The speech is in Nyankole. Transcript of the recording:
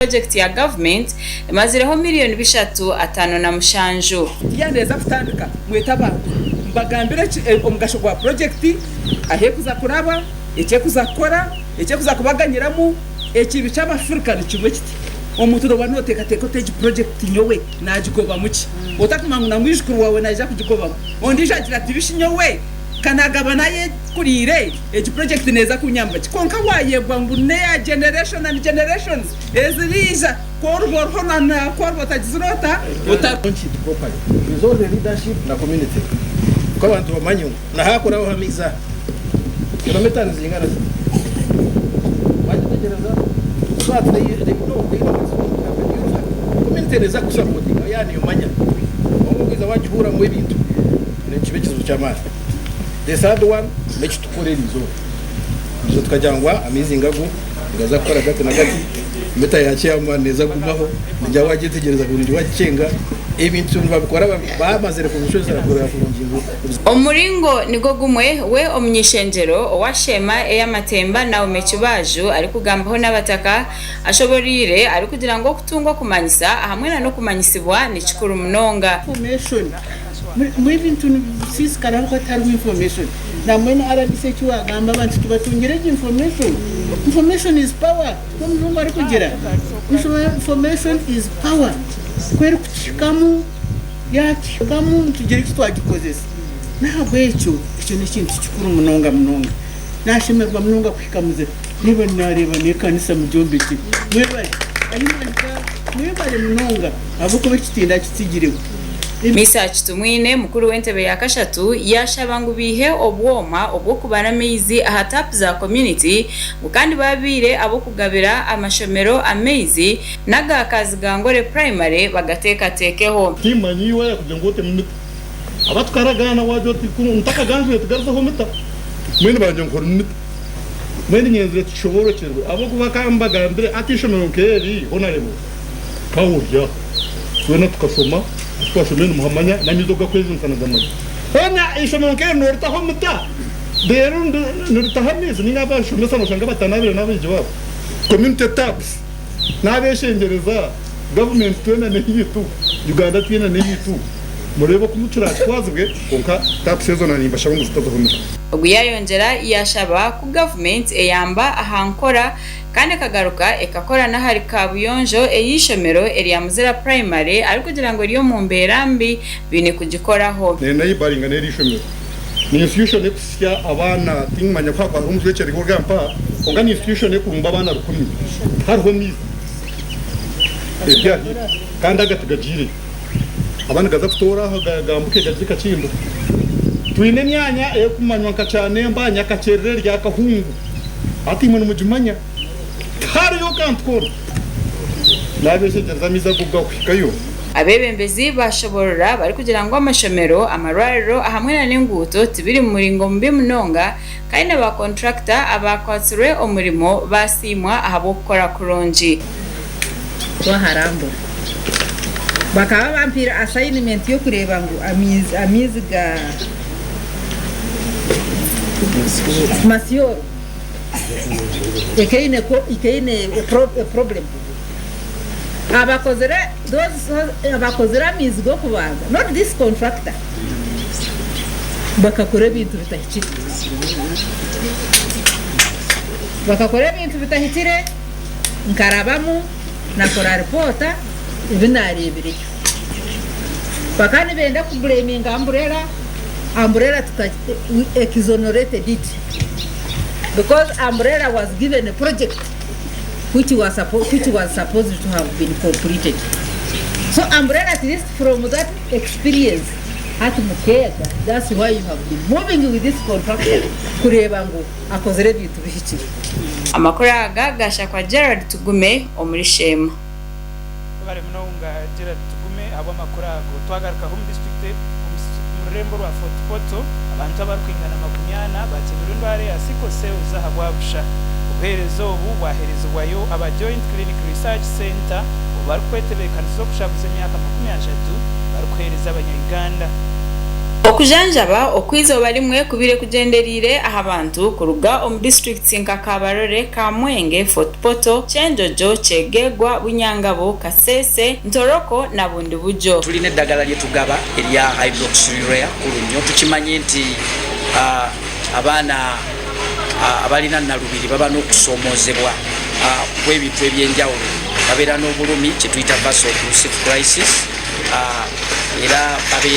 Purojekiti ya gavumenti emazireho miriyoni bishatu 57. Yaneeza kutandika, mwete abantu mubagambire omugasho gwa purojekiti, ahu erikuza kuraba, eki erikuza kukora, eki erikuza kubaganyiramu. Ekibi ky'Abafirika ni kimwe kiti, omuntu nooba nooteekateeka oti egi purojekiti nyowe naagigobamu ki? Otakumanya ngu na mwijukuru waawe naija kugigobamu. Ondiijo agira ati bishi nyowe ka naagaba naayekuriire, egi purojekiti neeza kunyamba ki? Kwonka waayebwa ngu n'eya generation and generations eziriija, ku oriba oriho na ku oriba otagizire ota? Launch it properly with all the leadership na community nikwo abantu bamanye ngu nahakurabaho amaizi aha kilomita nizingana ziti wagitegereza so that they know they know what's going to happen you community neza kusapotinga ya niyomanya obwo okwija wagihuramu ebintu nikiba ekizibu kyamaani the third one nekitukora eriizooba so tukagira ngu amaizi ngagu nigaza kukora gati na gati mita ya chairman neza kugumaho ningira wagyetegyereza kurungi wagikyenga ebintu nibabikora bamazire kubishwezera kureba kurungi ngu Omu muringo nigwo gumwe, we omuny'ishengyero owa Sheema ey'amatemba Naomi Kibaaju arikugambaho n'abataka ashoboreire arikugira ngu okutunga okumanyisa hamwe na n'okumanyisibwa nikikuru munonga. Information Mbwenu ebintu nibisiisikara ahabw'okuba tihariho information. Nambwenu RBC eki waagamba abantu tibatungire egi information. Information is power nikwo omujungu arikugira. Information is power. Ku erikutuhikamu, yaatuhikamu nitugira eki twagikozesa. N'ahabw'ekyo ekyo n'ekintu kikuru munonga munonga. Naashemererwa munonga kuhika muzire. Reeba naareeba n'ekanisa mugyombekire. Mwebare. Ahi mwahika mwebare munonga ahabw'okuba eki tindakitsigireho. Mesach Tumwine, mukuru w'entebe ya kashatu yaashaba ngu baihe obwoma obw'okubara amaizi aha taapu za community ngu kandi baabaire ab'okugabira amashomero amaizi n'aga Kazigangore Primary bagateekateekeho. Timmanya iwe yakugira ngu otemu mita. Aba tukaragaana waagira oti ku ntakaganzire tugaruzeho mita. Mbwenu bangye ngu horimu mita. Mbwenu nyenzire tukishoborokyerwe ahabw'okuba ka mbagambire hati eishomero nk'eri honarebo nkahurya twena tukashoma ahu twashomire nimuhamanya n'amaizi oku gakwejunisa nigamanya. Hoona eishomero nk'eri nooritaho mita reero niritaho amaizi nainga abashomesa noshanga batanaabire n'abeegi baabo. Community taps Nabeshengyereza government twena neyitu, Uganda twena neyitu, mureebe oku turatwazibwe kwonka tax ezo na nimbashaba ngu zitazaho mita. Ogu yayongyera yashaba ku gavumenti eyamba aha nkora kandi ekagaruka ekakora n'ahari kabuyonjo ey'eishomero erya Muzira Primary arikugira ngu eri omu mbeera mbi baine kugikoraho. Neneyibaringa n'eri ishomero ni institution ekusya abaana tinkmanya ku hakuba hariho omujwekyererwa ori mpaha kwonka ni institution ekurumba abaana rukumi tihariho maizi eri ahaifo kandi aga tigagiireyo aba nigaza kutoora aho gambuke gagye Kakindo. Twine emyanya erikumanywa nka Kyanemba, Nyakakyerere, Ryakahungu hati imwe nimugimanya tihariyo kantu koona nabeshengyereza amaizi ago kugakuhikayo. Abeebembezi baashoboorora barikugira ngu amashomero, amarwariro ahamwe na n'enguuto tibiri mu muringo mubi munonga kandi na ba kontrakita abaakwatsirwe omurimo baasiimwa ahabw'okukora kurungi. Twaharambura. Bakaba bampaire assignment y'okureeba ngu amaizi ga Masioro ekaine problem. Abakozire those abakozire amaizi g'okubanza not this contractor bakakora ebintu bitahikire. Bakakora ebintu bitahikire nkarabamu nakora ripoota ebi nareebireyo. Bakaba nibenda ku blaminga umbrella, umbrella tuka we exonerated it because umbrella was given a project. which was which was supposed to have been completed. So umbrella at least from that experience hati mukeega that's why you have been moving with this contractor kureeba ngu akozire ebintu bihikire. Amakuru aga gashakwa Gerald Tugume omuri Sheema. Webare munonga Gerald Tugume ahabw'amakuru ago. Twagarukaho omu disiturikiti omu rurembo rwa Fort Portal, abantu abarikwingana 40 bakyemirwe endwara eya Sickle Cells ahabwa busha. Obuheereza obu bwaheerezibwayo aba Joint Clinic Research Centre obu barikwetebeekanisiza okushaguza emyaka 30 barikuheereza abanya Uganda. Okujanjaba okw'eizooba rimwe kubaire kugyendereire aha bantu kuruga omu disiturikiti nka Kabarole, Kamwenge, Fort Portal, Kyenjojo, Kyegegwa, Bunyangabo, Kasese, Ntoroko na Bundibugyo. Tulina eddagala lye tugaba erya Hydroxyurea kulu nnyo. Tukimanye nti abaana abalina nalubiri baba n'okusoomoozebwa kw'ebintu eby'enjawulo. Babeera n'obulumi kye tuyita vaso-occlusive crisis era babeera.